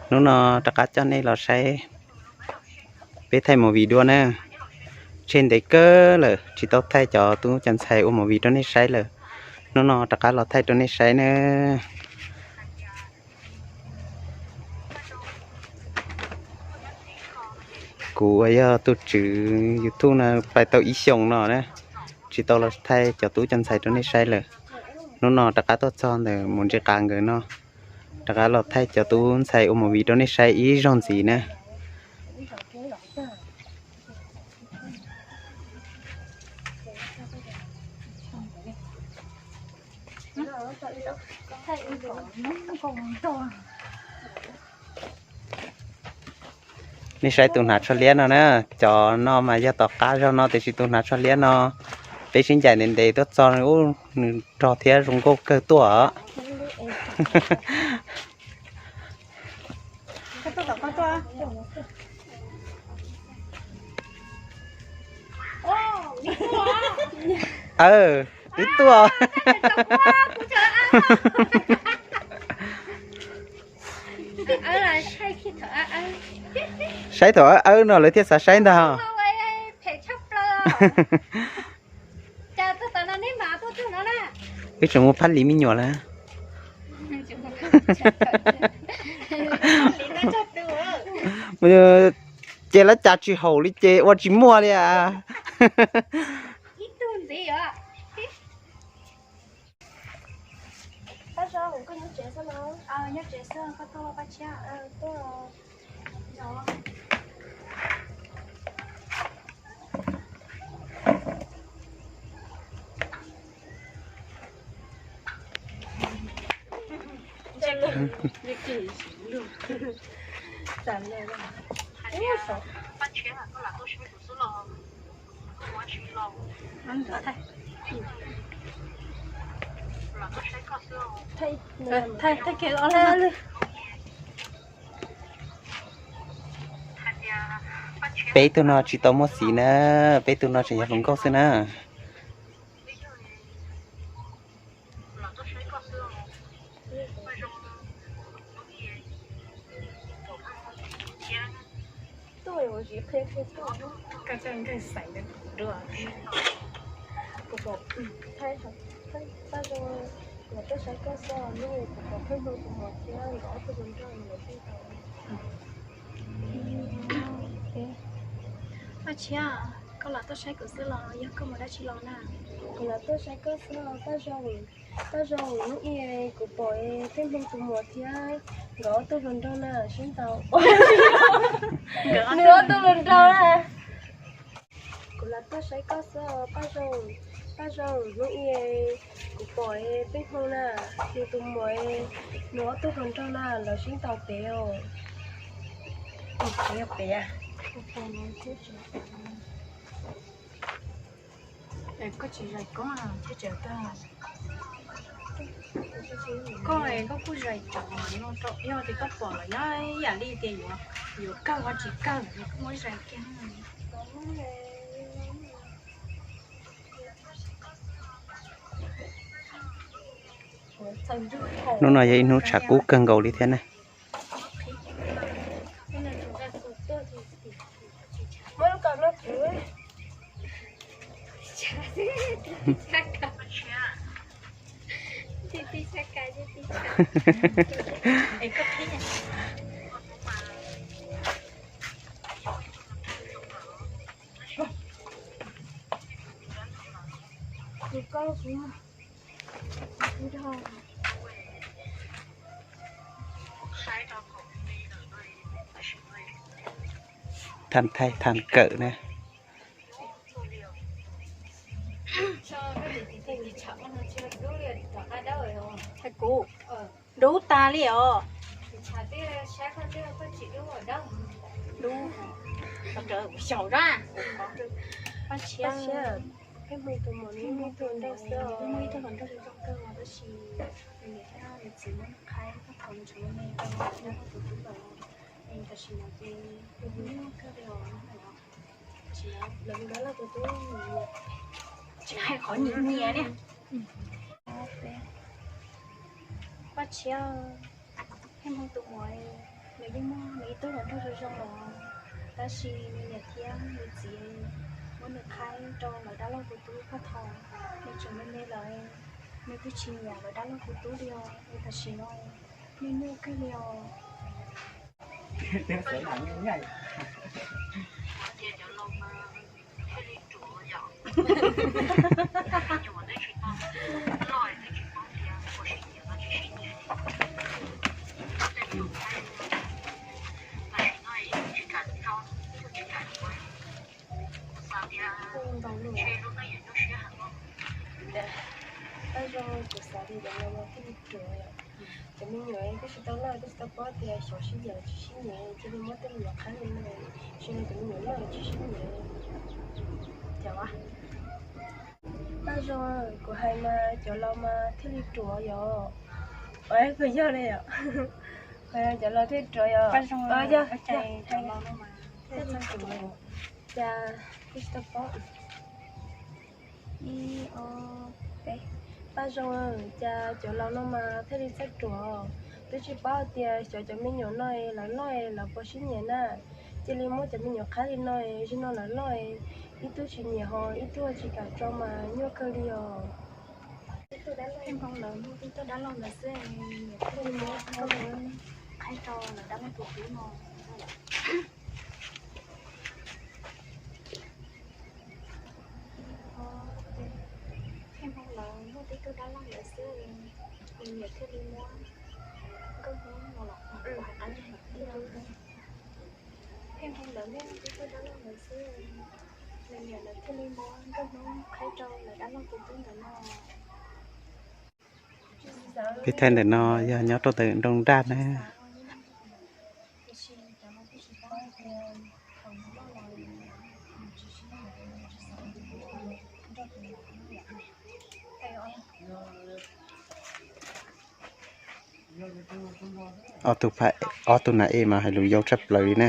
Hnub no rov qab coj nej los saib peb thaij movie dua na. Tseg ntev kawg lawm tsis tau thaij cov tub cov ntxhais ua movie rau nej saib lawm. Hnub no rov qab los thaij rau nej saib na. Kuv uas yog tus tswv YouTube no pais tau ib xyoos no na, tsis tau los thaij cov tub cov ntxhais rau nej saib lawm. Hnub no rov qab tuaj txog ntawm mus ntsib qab nkawd no, rov qab los thaij cov tub ntxhais ua movie rau nej saib ib zaug ntxiv na. Nej saib tus hnav tsho liab no na, cov no mas yog tom qab zog no tiam sis tus hnav tsho liab no peb sib ncaim ntev ntev tuaj txog, nws rog thiab zoo nkauj kawg tuaj. Aw, wb tuaj. Saib thaum awb awb no lawv thiaj xav saib ntag. Wb tseem mus phab li me nyuam lawm. Ces lawv cas tsis haum li ces ua tsis muaj li. Peb tug no tsis tau muaj xiv na, peb tug no tseem yog hluas nkauj xwb na. Paj Tshiab, koj los tuaj saib kuv xwb los yog koj mus dab tsi los na? Kuv los tuaj saib koj xwb los Paj Zoo. Paj Zoo, hnub ib kuv pom Pheej Hmoo tus muam thiab nkawd ob tug hluas nraug na sib ntaus. Nws ob tug hluas nraug na. Kuv los tuaj saib koj xwb os Paj Zoo. Paj Zoo, hnub ib kuv pom Pheej Hmoo na, nws tus muam, nws ob tug hluas nraug na lawv sib ntaus pem os. Pem pem. Koj tsis zais koob thiab tseem tag. Koj, koj kuj zais cov no rau, yog tias koj pom los nyob ib yam li tias yuav, yuav kawg los tsis kawg, koj muab zais kiag. Hnub no yog ib hnub tshav kub kawg nkaus li thiab ne. Than thaij than kawm na. Kuv dub tas li os. Dub, xyaum zab. Paj Tshiab, Pheej Hmoo tus muam nws muaj ib tug hluas nraug xwb, muaj ib tug hluas nraug zoo zoo kawg tab sis nws niam thiab nws txiv muab nws qhaib, nws txiv muab nws qhaib rau nws tus tub los, tam sim no ces nws muaj kawg li os. Tam sim no lawv nkawd los tus tub nyiam, tsis hais qhov nyiam nyiam li. Paj Tshiab, Pheej Hmoo tus muam, nws yeej Twb los nrog zoo zoo los, tab sis nws niam thiab nws txiv muab nws qhaib rau lawv dab laug tus tub paj thaum nws tseem me me lawm, nws twb tsis nyiam lawv dab laug tus tub li os, es tam sim no nws nyuaj kawg li os. Paj zoo, kuv xav tias cov laus no thiaj li ruam yom. Cov me nyuam twb tsis tau loj twb tsis tau paub tias xyov sib nyiam tsis sib nyiam, cia li muab tej me nyuam qhaib li no, tsis li cov me nyuam loj tsis sib nyiam. Cov, Paj Zoo, kuv hais mas cov laus mas thiaj li ruam yom. Puas yog li yom? Cov laus thiaj ruam yom. Yog, cas twb tsis tau paub. Ib, ob, peb. Paj Zoo, cas cov laus no mas thiaj li txawj ruam. Twb tsis paub hais tias xyov cov me nyuam no lawv loj lawv puas sib nyiam na. Cia li muab cov me nyuam qhaib li no, zaum no lawv loj, ib tug tsis nyiam ho ib tug tsis kam tso mas nyuaj kawg li os. Pheej Hmoob lawv muaj tib tug dab laug ntawd xwb, niam thiaj li muab nkauj Hmoob qhaib rau lawv dab laug tus tub no. Pheej Hmoob lawv muaj tib tug dab laug ntawd xwb, nws niam thiaj li muab nkauj Hmoob no los, Pheej Hmoob lawv muaj tib tug dab laug ntawd xwb, nws niam lawv thiaj li muab nkauj Hmoob qhaib rau lawv dab laug tus tub ntawd no. Peb thaij ntawm no yog nyob rau ntawm nroog Nraj na. Ob tug pha, ob tug nas ej mas hais lus yau tshaj plaws li na.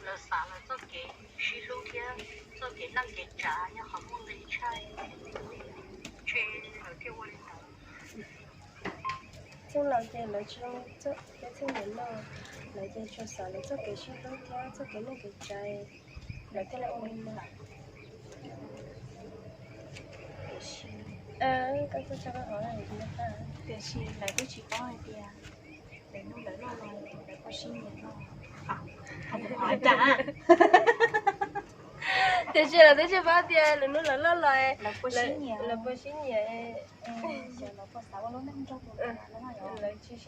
Lawv xav lawv txoj kev sib hlub thiab txoj kev neej kev tsav yog qhov muaj nqis tshaj, ntshe lawv thiaj ua li ntawd. Txheej laus ces lawv tsis zoo li peb txheej niam no, lawv ces tsuas xav lawv txoj kev sib hlub thiab txoj kev neej kev tsav, lawv thiaj li ua li no. Tiam sis, tiam sis lawv twb tsis paub hais tias lawv hnub lawv loj los lawv puas sib nyiam no. Tiam sis lawv twb tsis paub tias lawv hnub lawv loj los lawv puas sib nyiam, lawv tsis sib nyiam, lawv tsis xav ua neej nrog tus ntawd, lawv tsis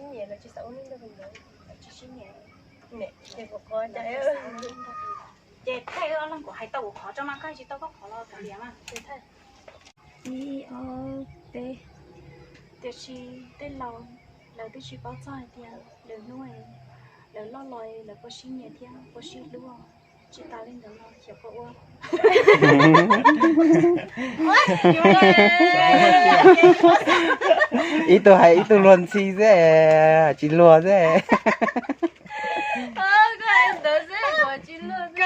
sib nyiam. Ces kuv qhov cas, ces thaij ob leeg kuv hais tau kuv qhov tso mas, koj tsis tau koj qhov los kav liam mas. Ib, ob, peb. Tiam sis tej laus lawv twb tsis paub txog hais tias lawv hnub lawv loj los lawv puas sib nyiam thiab puas sib hlub. Tsis tas li ntawd los xyov puas ua. Ib tug hais ib tug luag ntxhi xwb, tsis luag xwb. Koj hais ntawd xwb, kuv tsis luag.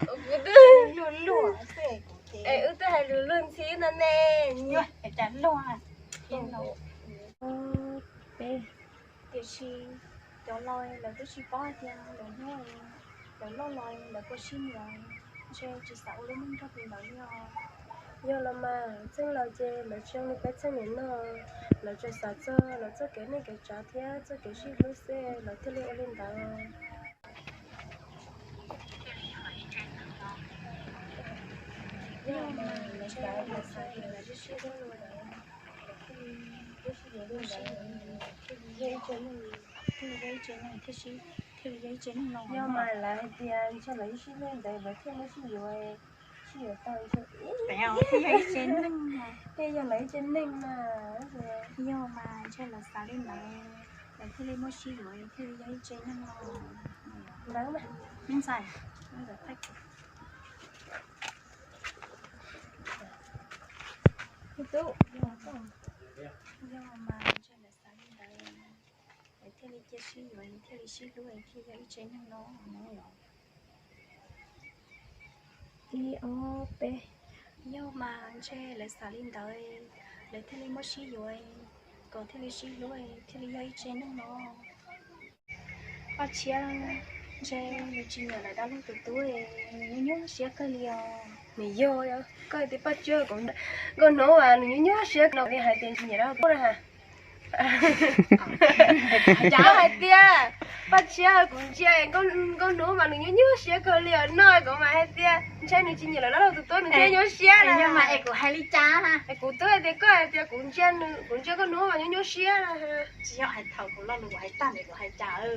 Kuv twb luag luag xwb, es wb twb hais lus luag ntxhi no ne. Peb. Tiam sis cov laus lawv twb tsis paub hais tias lawv hnub lawv loj los lawv puas sib nyiam, ntshe tsis xav ua lub neej nrog tus ntawd li os. Yog los mas, txheej laus ces lawv tsis zoo li peb txheej niam no, lawv tsuas xav txog lawv txoj kev neej kev tsav thiab txoj kev sib hlub xwb lawv thiaj li ua li ntawd. Yog mas lawv hais tias ntshe lawv ib sib hlub ntawd lawv thiaj muab sib yuav, sib yuav tau, thiaj yog lawv ib tsev neeg mas. Yog mas ntshe lawv xav li ntawd, lawv thiaj li muab sib yuav thiaj li yog ib tsev neeg no. Ntawd mas, me ntxhais, me ntxhais thaij kuv. Yog mas ntshe lawv xav li ntawd, lawv thiaj li cia sib yuav, thiaj li sib hlub, thiaj yog ib tsev neeg no. Ib, ob, peb. Yog mas ntshe lawv xav li ntawd, lawv thiaj li muab sib yuav, kom thiaj li sib hlub, thiaj li yog ib tsev neeg no. Paj Tshiab, ntshe nws tsis nyiam lawv dab laug tus tub, nws nyuaj nyuaj siab kawg li os. Nws yog, koj hais tias Paj Tshiab, nkauj hnub mas nws nyuaj nyuaj siab no, hais tias tsis nyiam dab laug tus tub na. Cas hais tias, Paj Tshiab, kuv ntsia nkauj hnub mas nws nyuaj nyuaj siab kawg li os no, kuv mas hais tias ntshe nws tsis nyiam lawv dab laug tus tub, nws thiaj nyuaj siab na. Kuv twb hais tias koj hais tias kuv ntsia, kuv ntsia nkauj hnub mas nyuaj nyuaj siab na. Tsis yog hais thaum kuv lo lus kuv hais tag ntawd kuv hais cas.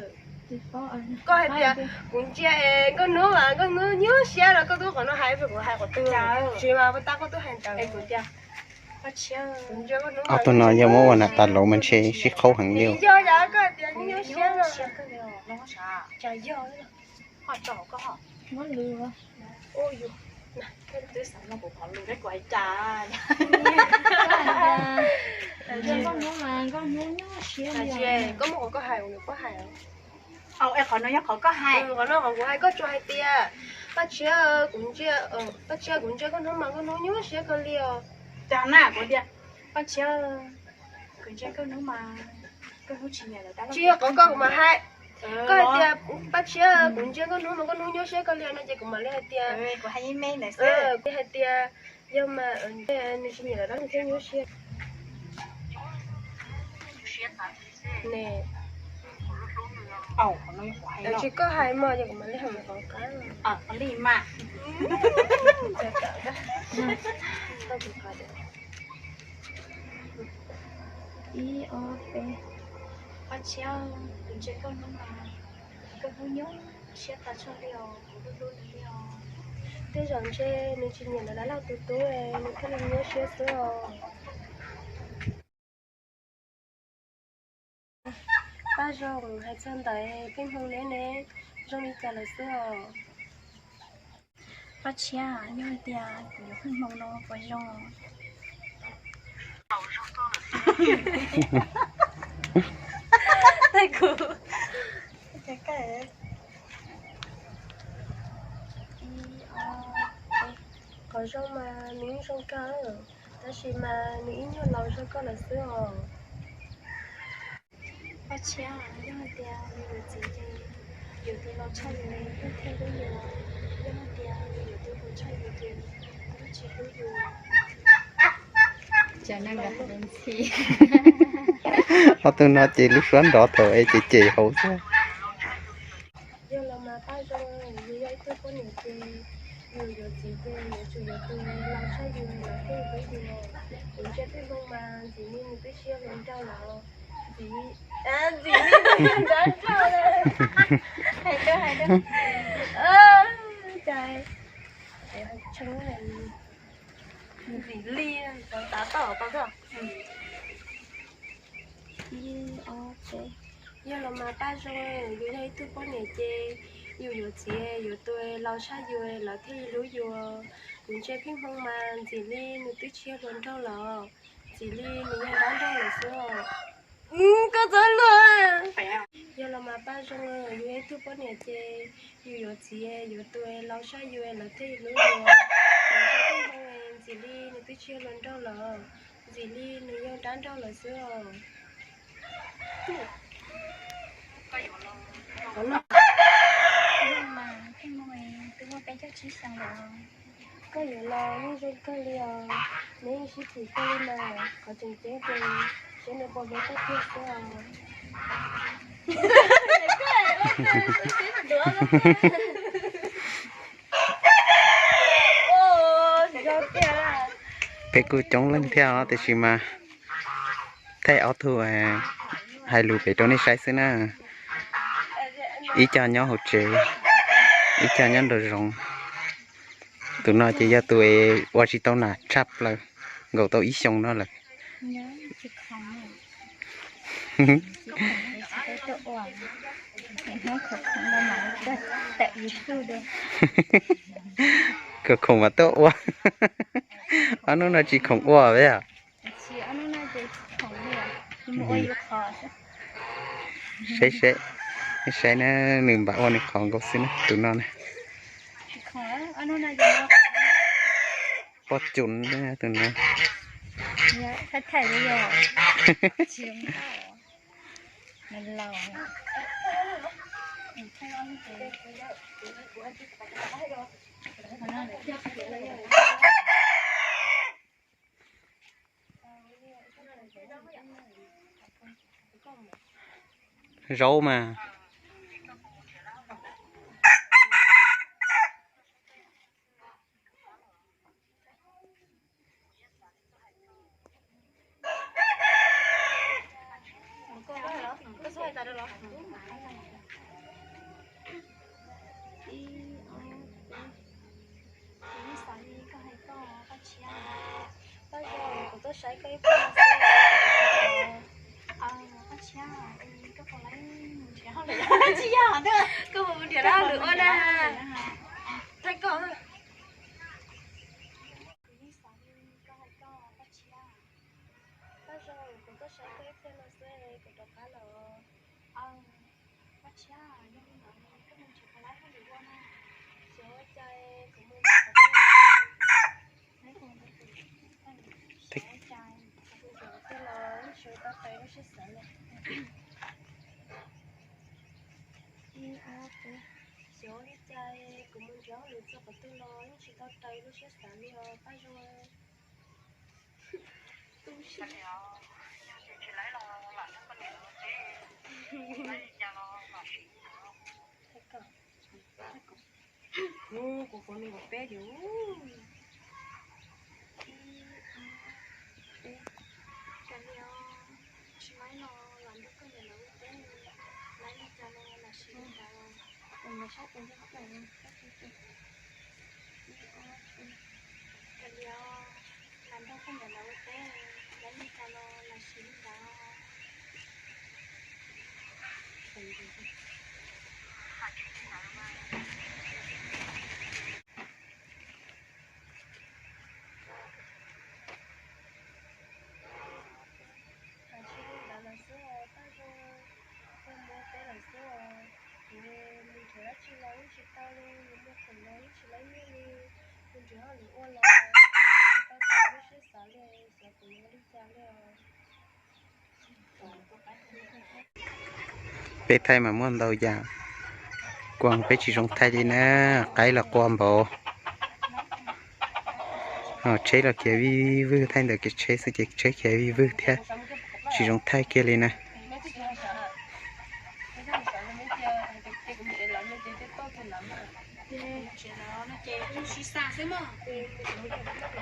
Koj hais tias kuv ntsia nkauj hnub mas nkauj hnub nyuaj siab no, koj twb qhov no hais, kuv hais qhov twg? Tsis mas puas tab koj twb hais ntawd. Ob tug no yog muab ua nas tas lauv mas ntshe sib qhaub heev li. Yog, yog koj hais tias nyuaj siab no. Cas yog. Koj muab qhov koj hais, qhov no yog qhov koj hais, qhov no qhov kuv hais, koj tsuas hais tias Paj Tshiab, kuv ntsia, Paj Tshiab, kuv ntsia nkauj hnub mas nkauj hnub nyuaj siab kawg li os. Cas na kuv tias Paj Tshiab, kuv ntsia nkauj hnub mas nkauj hnub tsis nyiam lawv dab laug. Tsis yog qhov koj, kuv mas hais, koj hais tias Paj Tshiab, kuv ntsia nkauj hnub mas nkauj hnub nyuaj siab kawg li no ces kuv mam li hais tias, kuv hais ib me ntawd xwb, kuv hais tias yog mas nws tsis nyiam lawv dab laug thiaj nyuaj siab. Ne, tsis koj hais mas ces kuv mam li hais qhov qab li mas. Ib ob peb. Paj Tshiab, kuv ntsia nkauj hnub mas nkauj hnub nyuaj siab tas tshaj li os, kuv hlub hlub nws li os. Tej zaum ntshe nws tsis nyiam lawv dab laug tus tub, nws thiaj li nyuaj siab xwb os. Paj Zoo, hais txog ntawd pheej hmoo neb ne, zoo li cas lawm xwb os? Paj Tshiab, yog hais tias kuv yuav pheej hmoo no puas zoo? Qhov zoo mas nws yeej zoo kawg, tab sis mas nws ib nyuag laus zog koj lawm xwb os. Paj Tshiab, yog hais tias nws yuav txiv ces yus tus laus tshaj yus thiaj hlub yus, yog hais tias nws yuav tus hluas tshaj yus ces nws tsis hlub yus. Ob tug no ces lub suab nrov thaum es cem cem hauv xwb. Yog los mas Paj Zoo, yus yog ib tug poj niam ces yus yuav txiv ces yuav tsum yuav tus laus tshaj yus los thiaj hlub yus. Kuv ntsia twb hmoo mas ntxim li nws twb tsis yog hluas nraug los. Ntxim, ntxim li nws yog nraug nraug li. Hais dua, hais dua. Cas ntxim li, tav toj tau thiab. Ib ob peb. Yog los mas Paj Zoo, yus yog ib tug poj niam ces yus yuav txiv yuav tus laus tshaj yus lawv thiaj li hlub yus. Kuv ntsia pheej hmoo mas ntxim li nws twb tsis yog hluas nraug los, ntxim li nws yog nraug nraug lawm xwb. Koj txhob luag. Yog los mas Paj Zoo, yus yog ib tug poj niam ces yus yuav txiv yuav tus laus tshaj yus lawv thiaj li hlub yus. Kuv ntsia pheej hmoo ntxim li nws twb tsis yog hluas nraug los, ntxim li nws yog nraug nraug lawm xwb os. Koj yuav los yeej zoo kawg li os, neb yeej sib phim kawg li mas, qhov tseem ceeb ces seb nws puas hlub koj tiag xwb os. Peb kuj coob leej thiab os, tiam sis mas thaij ob tug hais lus pem rau nej saib xwb na. Ib co nyob hauv tsev, ib co nyob nraum zoov. Tus no ces yog tus es ua tsis tau nas tshaj plaws, nkaum tau ib xyoo no lawm. Khoom khoom mas tuaj ua. Ob hnub no tsis khoom ua yom. Saib saib, saib na, nws npam ua nws qhov nkaus xwb na, tus no na. Poj cum tus no. Zaub mas. Ib, ob, peb. Kuv yeej xav li koj hais koj, koj tshiab. Koj zoo, kuv tuaj saib koj ib pliag xwb. Koj tshiab, koj puas laib mus nrhiav hauj lwm? Tsis yog, koj puas mus nrhiav hauj lwm ua na? Thaij koj. Kuv yeej xav li koj hais koj, koj tshiab. Koj zoo, kuv tuaj saib koj ib pliag no xwb, kuv rov qab lawm. Koj tshiab, yog li ntawd koj mus nrhiav puas laib hauj lwm ua na? Xyov ua cas kuv mus nrhiav qhov twg los, xyov ua cas kuv mus nrhiav qhov twg los yeej tsis tau raws lub siab xav li. Ib, ob, peb. Xyov ua li cas kuv mus nrhiav hauj lwm txog qhov twg los yeej tsis tau raws lub siab xav li os, Paj Zoo. Kuv, kuv, kuv nws kuv peb yus. Ib, ob, peb. Raws li os, tsis laib no los nrog koj niam lawv ua teb, laib li cas los lam siv li ntawd. Ib, ob, peb. Raws li os, lam nrog koj niam lawv ua teb, laib li cas los lam siv li ntawd. Hais tsis li ntawd lawm xwb os, Paj Zoo, koj mus ua teb lawm xwb os. Kuv mus nrhiav dab tsi los yeej tsis tau li, mus muag khoom los yeej tsis laib nyiaj li, mus nrhiav hauj lwm ua los tsis tau raws lub siab xav li, xyov kuv yuav ua li cas li os. Peb thaij mas muaj ntau yam, kuas peb tsis zoo thaij li na, qaib los qua npaum. Tsheb los khiav vij vwg, thaij ntawm kev tsheb xwb ces tsheb khiav vij vwg thiab, tsis zoo thaij kiag li na.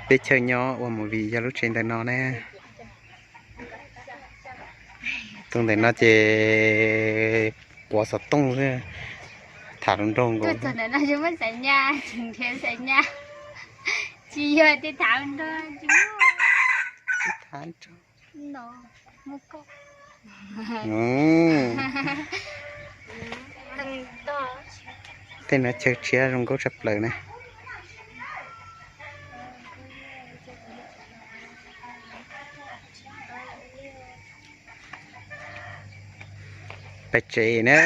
Peb chaw nyob ua movie yog lub tsev ntawm no na. Tus ntawm no ces quav xov tooj xwb, tham hluas nraug nkaus. Tus ntawm no tsis muaj xav nyas, tseem nrhiav xav nyas, tsis yog tias tham hluas nraug, tsis muaj. Tham nraug. Tej no chaw tshiab zoo nkauj tshaj plaws na. Pais tsev na,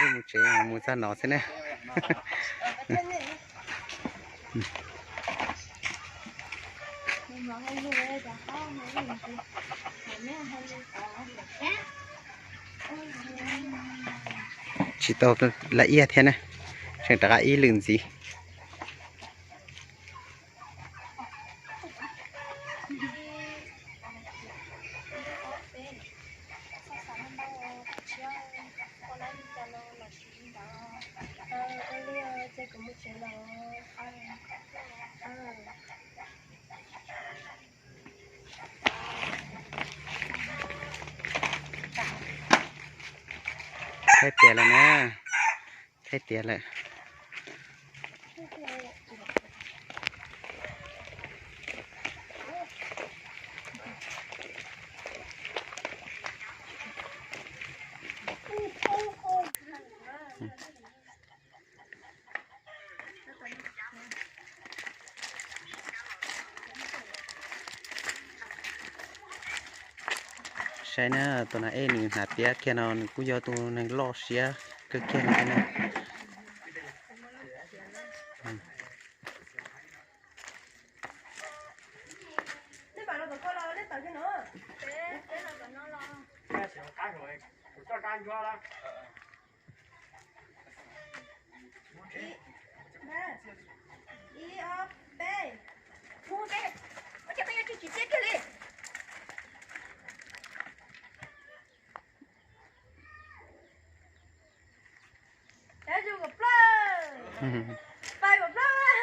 wb mus tsev mus txog no xwb na. Tsis tau laj iaj thiab na, tseem rov qab ib lwm ntxiv. Thaij tiav lawm na, thaij tiav lawm. Saib na, tus nas ej nws hnav tiab kiag no nws kuj yog tus neeg loj siab kawg kiag no thiab na. Ib, ib, ob, peb. Mus peb, ua cas peb yuav tsis tsim txiaj kiag li. Dab tsi kom plaub, pais kom plaub,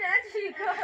dab tsi kom.